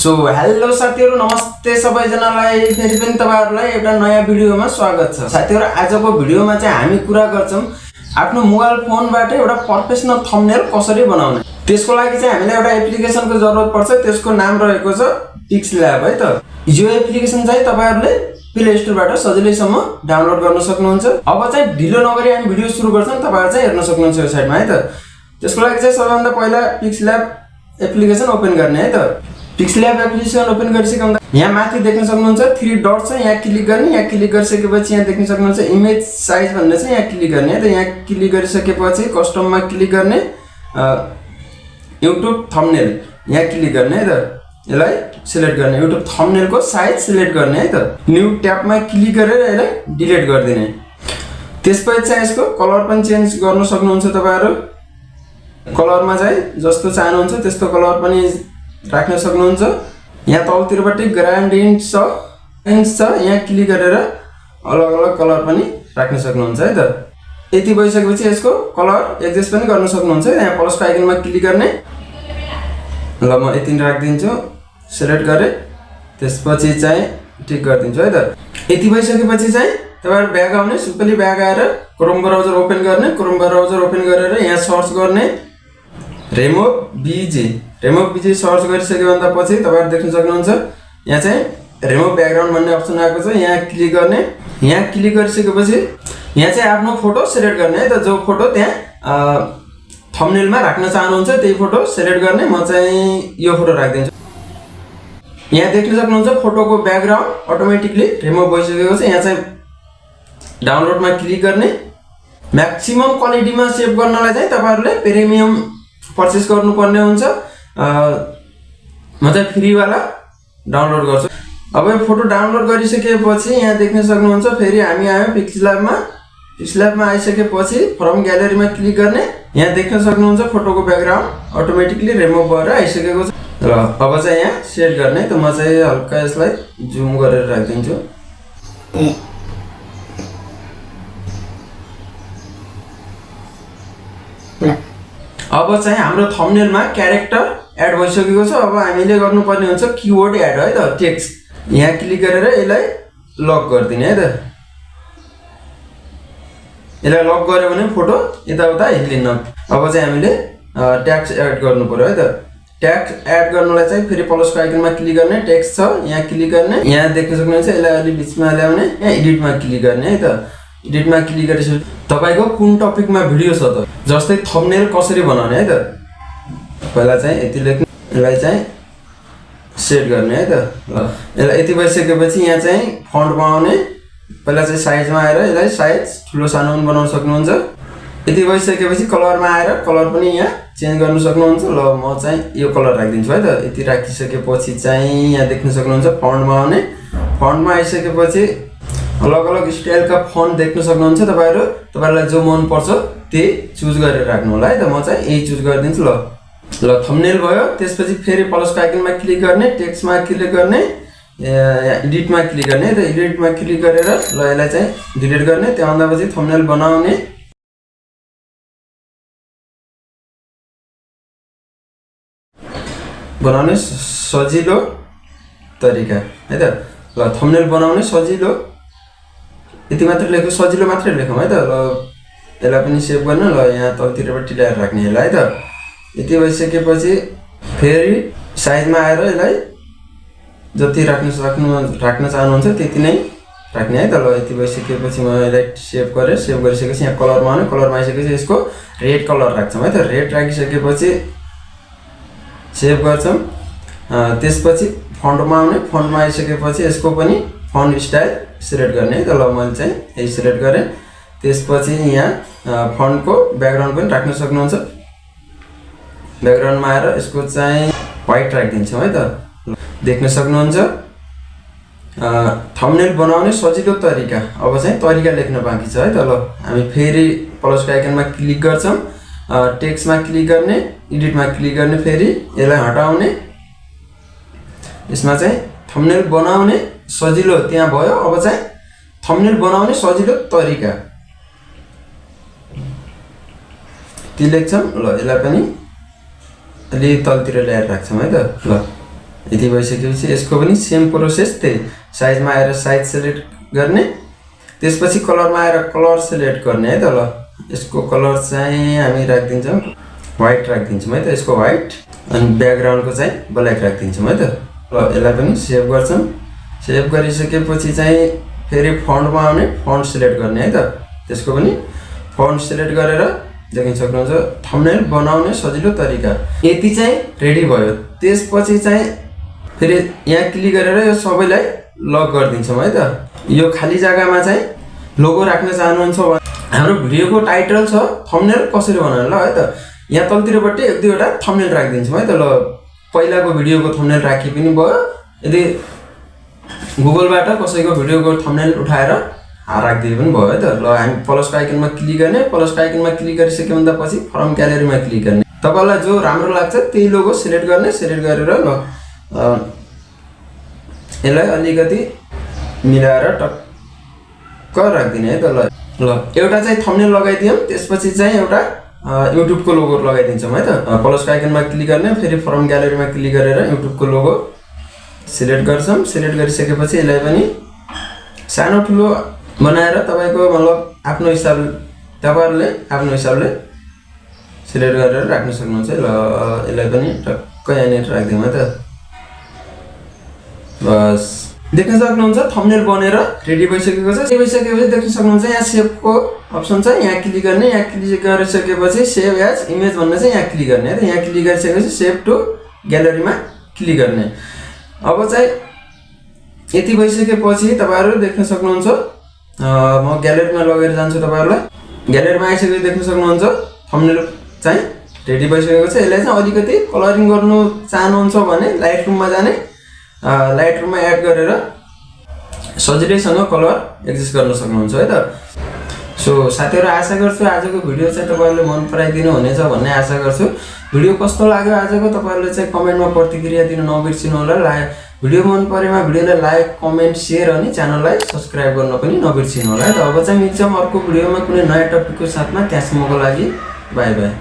So hello साथीहरु, नमस्ते सबैजनालाई। फेरि पनि तपाईहरुलाई एउटा नयाँ भिडियोमा स्वागत छ। साथीहरु, आजको भिडियोमा चाहिँ हामी कुरा गर्छौं आफ्नो मोबाइल फोनबाट एउटा प्रोफेसनल थम्बनेल कसरी बनाउने। त्यसको लागि चाहिँ हामीलाई एउटा एप्लिकेसनको जरुरत पर्छ। त्यसको नाम रहेको छ पिक्सल्याब है त। यो एप्लिकेसन चाहिँ तपाईहरुले प्ले स्टोरबाट सजिलैसम्म डाउनलोड गर्न सक्नुहुन्छ। अब चाहिँ ढिलो नगरी हामी भिडियो सुरु गर्छौं। तपाईहरु चाहिँ हेर्न सक्नुहुन्छ यो साइडमा है त। त्यसको लागि चाहिँ सबैभन्दा पहिला पिक्सल्याब एप्लिकेसन ओपन गर्ने है त। पिक्सल्याब एप्लिकेसन ओपन गरिसकेपछि यहाँ माथि देख्न सक्नुहुन्छ 3 डट छ, यहाँ क्लिक गर्ने। यहाँ क्लिक गरिसकेपछि यहाँ देख्न सक्नुहुन्छ इमेज साइज भन्ने छ, यहाँ क्लिक गर्ने है त। यहाँ क्लिक गरिसकेपछि कस्टममा क्लिक गर्ने, युट्युब थम्बनेल यहाँ क्लिक गर्ने है त। यसलाई सिलेक्ट गर्ने, युट्युब थम्बनेलको साइज सिलेक्ट गर्ने है त। न्यू ट्याबमा क्लिक गरेर यसलाई डिलिट गरिदिने। त्यसपछि चाहिँ यसको कलर पनि चेन्ज गर्न सक्नुहुन्छ तपाईहरु। कलरमा चाहिँ जस्तो चाहनुहुन्छ त्यस्तो कलर पनि राख्न सक्नुहुन्छ। यहाँ तलतिरपट्टि ग्रेडियन्ट छ, यहाँ क्लिक गरेर अलग अलग कलर पनि राख्न सक्नुहुन्छ है त। यति भइसकेपछि यसको कलर एडजस्ट पनि गर्न सक्नुहुन्छ। यहाँ प्लसको आइकनमा क्लिक गर्ने। ल म यति राखिदिन्छु, सिलेक्ट गरे। त्यसपछि चाहिँ टिक गरिदिन्छु है त। यति भइसकेपछि चाहिँ तपाईहरु ब्याक आउने, सिम्पली ब्याक आएर क्रोम ब्राउजर ओपन गर्ने। क्रोम ब्राउजर ओपन गरेर यहाँ सर्च गर्ने रिमुभ बीजी सर्च गरिसकेभन्दा पछि तपाईहरु देख्न सक्नुहुन्छ यहाँ चाहिँ रिमुभ ब्याकग्राउन्ड भन्ने अप्सन आएको छ। यहाँ क्लिक गर्ने। यहाँ क्लिक गरिसकेपछि यहाँ चाहिँ आफ्नो फोटो सिलेक्ट गर्ने है त। जो फोटो त्यहाँ थम्बनेलमा राख्न चाहनुहुन्छ त्यही फोटो सिलेक्ट गर्ने। म चाहिँ यो फोटो राख्दिन्छु। यहाँ देख्न सक्नुहुन्छ फोटोको ब्याकग्राउन्ड अटोमेटिकली रिमुभ भइसकेको छ। यहाँ चाहिँ डाउनलोडमा क्लिक गर्ने। म्याक्सिमम क्वालिटीमा सेभ गर्नलाई चाहिँ तपाईहरुले प्रिमियम पर्चेस गर्नुपर्ने हुन्छ। म चाहिँ फ्री वाला डाउनलोड गर्छु। अब यो फोटो डाउनलोड गरिसकेपछि यहाँ देख्न सक्नुहुन्छ फेरि हामी आयौं पिक्सल्याबमा। पिक्सल्याबमा आइसकेपछि फ्रम ग्यालरीमा क्लिक गर्ने। यहाँ देख्न सक्नुहुन्छ फोटोको ब्याकग्राउन्ड अटोमेटिकली रिमुभ भएर आइसकेको छ। र अब चाहिँ यहाँ सेट गर्ने। त म चाहिँ हल्का यसलाई जुम गरेर राख्दिन्छु। अब चाहिँ हाम्रो थम्बनेलमा क्यारेक्टर एड भइसकेको छ। अब हामीले गर्नुपर्ने हुन्छ किवर्ड एड है त, टेक्स्ट। यहाँ क्लिक गरेर यसलाई लक गरिदिने है त। यसलाई लक गर्यो भने फोटो यताउता हिल्लिन्न। अब चाहिँ हामीले ट्याक्स एड गर्नु पर्यो है त। ट्याक्स एड गर्नलाई चाहिँ फेरि प्लसको आइकनमा क्लिक गर्ने, टेक्स्ट छ यहाँ क्लिक गर्ने। यहाँ देख्न सक्नुहुन्छ यसलाई अलि बिचमा ल्याउने, यहाँ एडिटमा क्लिक गर्ने है त। एडिटमा क्लिक गरिसकेपछि तपाईको कुन टपिकमा भिडियो छ त, जस्तै थम्बनेल कसरी बनाउने है त। पहिला चाहिँ यति लेख्ने, यसलाई चाहिँ सेट गर्ने है त। ल यसलाई यति भइसकेपछि यहाँ चाहिँ फन्ट बनाउने। पहिला चाहिँ साइजमा आएर यसलाई साइज ठुलो सानो पनि बनाउन सक्नुहुन्छ। यति भइसकेपछि कलरमा आएर कलर पनि यहाँ चेन्ज गर्न सक्नुहुन्छ। ल म चाहिँ यो कलर राखिदिन्छु है त। यति राखिसकेपछि चाहिँ यहाँ देख्न सक्नुहुन्छ फन्टमा आउने। फन्टमा आइसकेपछि अलग अलग स्टाइलका फन्ट देख्न सक्नुहुन्छ तपाईहरु। तपाईहरुलाई जो मन पर्छ त्यही चुज गरेर राख्नु होला है त। म चाहिँ यही चुज गरिदिन्छु। ल थम्बनेल भयो। त्यसपछि फेरि प्लसको आइकनमा क्लिक गर्ने, टेक्स्टमा क्लिक गर्ने, एडिटमा क्लिक गर्ने है त। एडिटमा क्लिक गरेर ल यसलाई चाहिँ डिलिट गर्ने। त्यसभन्दा पछि थम्बनेल बनाउने सजिलो तरिका है त। ल थम्बनेल बनाउने सजिलो, यति मात्र लेख्नु, सजिलो मात्रै लेखौँ है त। ल यसलाई पनि सेभ गर्न। ल यहाँ तलतिरबाट ल्याएर राख्ने यसलाई है त। यति भइसकेपछि फेरि साइजमा आएर यसलाई जति राख्न चाहनुहुन्छ त्यति नै राख्ने है त। ल यति भइसकेपछि म यसलाई सेभ गरेँ। सेभ गरिसकेपछि यहाँ कलरमा आउने। कलरमा आइसकेपछि यसको रेड कलर राख्छौँ है त। रेड राखिसकेपछि सेभ गर्छौँ। त्यसपछि फन्टमा आउने। फन्टमा आइसकेपछि यसको पनि फन्ट स्टाइल सिलेक्ट गर्ने है त। ल मैले चाहिँ यही सिलेक्ट गरेँ। त्यसपछि यहाँ फन्टको ब्याकग्राउन्ड पनि राख्न सक्नुहुन्छ। ब्याकग्राउन्डमा आएर यसको चाहिँ व्हाइट राखिदिन्छौँ है त। देख्न सक्नुहुन्छ थम्बनेल बनाउने सजिलो तरिका। अब चाहिँ तरिका लेख्न बाँकी छ है त। ल हामी फेरि प्लसको आइकनमा क्लिक गर्छौँ, टेक्स्टमा क्लिक गर्ने, एडिटमा क्लिक गर्ने, फेरि यसलाई हटाउने। यसमा चाहिँ थम्बनेल बनाउने सजिलो त्यहाँ भयो। अब चाहिँ थम्बनेल बनाउने सजिलो तरिका ती लेख्छौँ। ल यसलाई पनि अलि तलतिर ल्याएर राख्छौँ है त। ल यति भइसकेपछि यसको पनि सेम प्रोसेस त्यही साइजमा आएर साइज सेलेक्ट गर्ने त्यसपछि कलरमा आएर कलर सेलेक्ट गर्ने है त। ल यसको कलर चाहिँ हामी राखिदिन्छौँ व्हाइट राखिदिन्छौँ है त, यसको व्हाइट अनि ब्याकग्राउन्डको चाहिँ ब्ल्याक राखिदिन्छौँ है त। ल यसलाई पनि सेभ गर्छौँ। सेभ गरिसकेपछि चाहिँ फेरि फन्टमा आउने फन्ट सेलेक्ट गर्ने है त। त्यसको पनि फन्ट सेलेक्ट गरेर देख्न सक्नुहुन्छ थम्बनेल बनाउने सजिलो तरिका यति चाहिँ रेडी भयो। त्यसपछि चाहिँ फेरि यहाँ क्लिक गरेर यो सबैलाई लक गरिदिन्छौँ है त। यो खाली जग्गामा चाहिँ लोगो राख्न चाहनुहुन्छ भने हाम्रो भिडियोको टाइटल छ थम्बनेल कसरी बनाउने ल है त। यहाँ तलतिरपट्टि 1-2वटा थम्बनेल राखिदिन्छौँ है त। ल पहिलाको भिडियोको थम्बनेल राखि पनि भयो। यदि गुगलबाट कसैको भिडियोको थम्बनेल उठाएर राखिदिए पनि भयो है त। ल हामी प्लसको आइकनमा क्लिक गर्ने, प्लसको आइकनमा क्लिक गरिसक्यो भन्दा पछि फ्रम ग्यालेरीमा क्लिक गर्ने। तपाईँलाई जो राम्रो लाग्छ त्यही लोगो सिलेक्ट गर्ने, सिलेक्ट गरेर ल यसलाई अलिकति मिलाएर टक्क राखिदिने है त। ल एउटा चाहिँ थम्बनेल लगाइदियौँ, त्यसपछि चाहिँ एउटा युट्युबको लोगो लगाइदिन्छौँ है त। प्लसको आइकनमा क्लिक गर्ने, फेरि फ्रम ग्यालेरीमा क्लिक गरेर युट्युबको लोगो सिलेक्ट गर्छौँ। सिलेक्ट गरिसकेपछि यसलाई पनि सानो ठुलो बनाएर तपाईँको मतलब आफ्नो हिसाबले तपाईँहरूले आफ्नो हिसाबले सिलेक्ट गरेर राख्न सक्नुहुन्छ। ल यसलाई पनि टक्क यहाँनिर राखिदिउँ है त। बस देख्न सक्नुहुन्छ थम्बनेल बनेर रेडी भइसकेको छ। रेडी भइसकेपछि देख्न सक्नुहुन्छ यहाँ सेभको अप्सन छ, यहाँ क्लिक गर्ने। यहाँ क्लिक गरिसकेपछि सेभ एज इमेज भन्ने चाहिँ यहाँ क्लिक गर्ने है त। यहाँ क्लिक गरिसकेपछि सेभ टु ग्यालेरीमा क्लिक गर्ने। अब चाहिँ यति भइसकेपछि तपाईँहरू देख्न सक्नुहुन्छ म ग्यालेरीमा लगेर जान्छु तपाईँहरूलाई। ग्यालेरीमा आइसकेपछि देख्न सक्नुहुन्छ थम्बनेल चाहिँ रेडी भइसकेको छ। यसलाई चाहिँ अलिकति कलरिङ गर्नु चाहनुहुन्छ भने लाइट रुममा जाने, लाइट रुममा एड गरेर सजिलैसँग कलर एडजस्ट गर्न सक्नुहुन्छ है त। सो साथीहरू आशा गर्छु आजको भिडियो चाहिँ तपाईँहरूले मन पराइदिनु हुनेछ भन्ने आशा गर्छु। भिडियो कस्तो लाग्यो आजको तपाईँहरूले चाहिँ कमेन्टमा प्रतिक्रिया दिन नबिर्सिनु होला। भिडियो मन परेमा भिडियोलाई लाइक, कमेन्ट, सेयर अनि च्यानललाई सब्सक्राइब गर्न पनि नबिर्सिनु होला है त। अब चाहिँ मिल्छौँ अर्को भिडियोमा कुनै नयाँ टपिकको साथमा। त्यहाँसम्मको लागि बाई बाई।